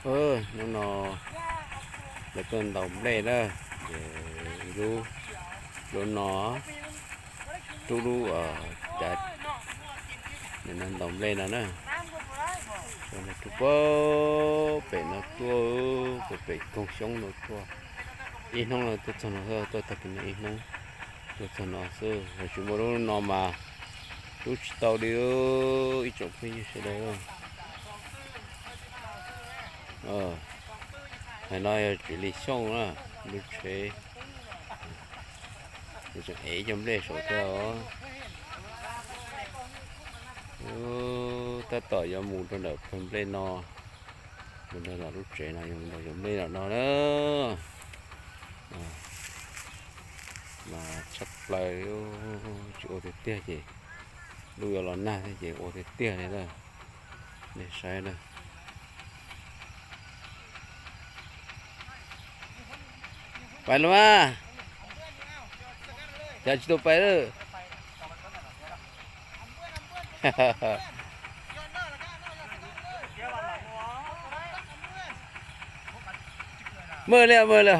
Hnub no lawv tuaj ntaus nplej na, ces ib lub, lub no, rub lub, cav, nim no ntaus nplej no na. Rub pem no tuaj, pem koog xyoob no tuaj. Ib hnub no tuaj txog no, tuaj tag kis no ib hnub, tuaj txog no xwb, tsis muaj lub no mas rub tsis tau li. Ib tsoom phooj ywg sawv daws, hais no yog tsis li xyooj na, lub tsheb tseem ev cov nplej saum thiab os. Tab tom yuav mus rau ntawm phaj nplej no, mus rau ntawm lub tsev no yuav mus ntaus cov nplej no na. Mas tshaj plaws, tsis ua tiag tiag ces lub yuav los nag thiab ces ua tiag tiag li na. Nej saib na. Pais los mas, cas tsis tau pais lawm. Maj li, maj li.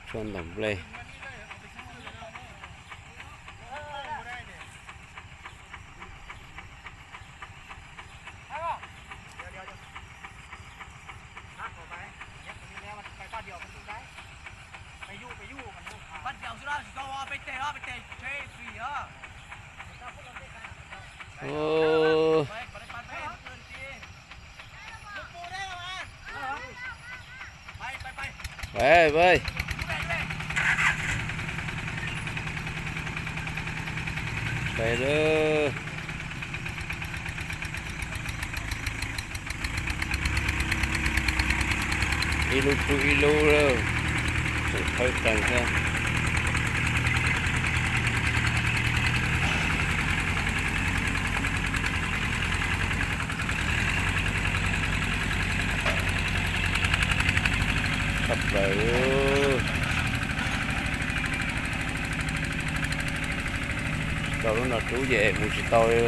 Tshuaj ntaus nplej. Ib lub rub ib lub lawm, tseem thawb qees thiab. Tshaj plaws. Tsis tau lub no rub ces mus tsis tau li.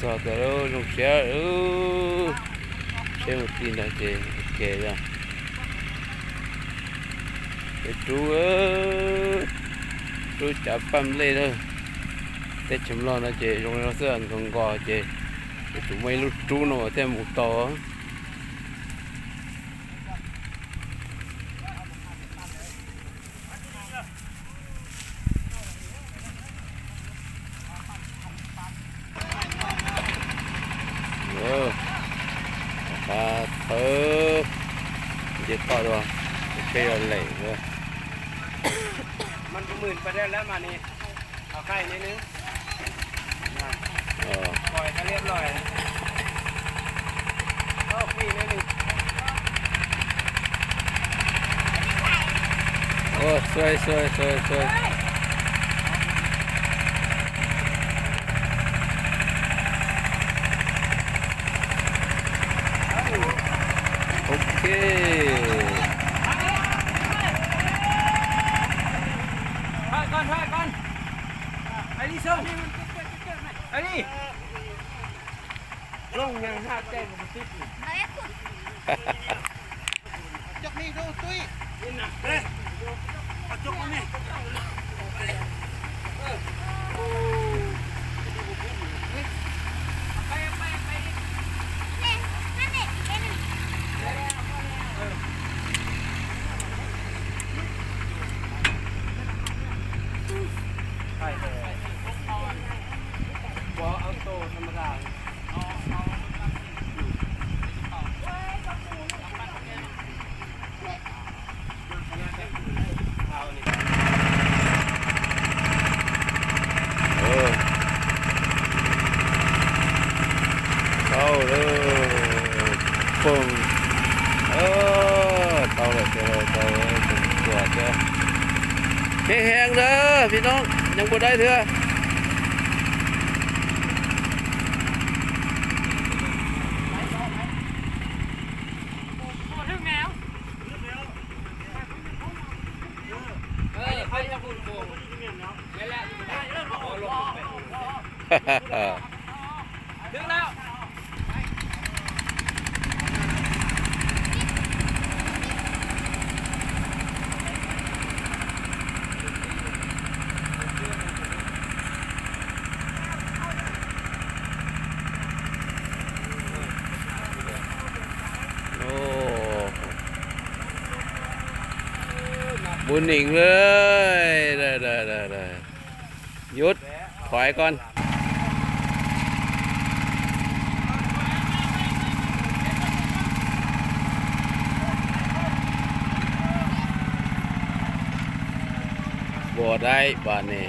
Txog tias zoo siab, tsheb mus ti ntawd ces ua ke yog peb rub, rub cav paj nplej na. Teb chaws Nplog no ces zoo li no xwb, nkaus nkaus ces yuav tsum muaj ib lub rub no thiaj mus tau. Thawb nce toj dua, tsheb yog lem. Xuav xuav xuav xuav. Ok. Tau lawm, phooj. Tau lawm, tau lawm, tau lawm, tau lawm. Heev heev ntag, pib noob nyob npua daib thiab. Mus nim lawm. Yus, thov koj. Ua daib npas ne.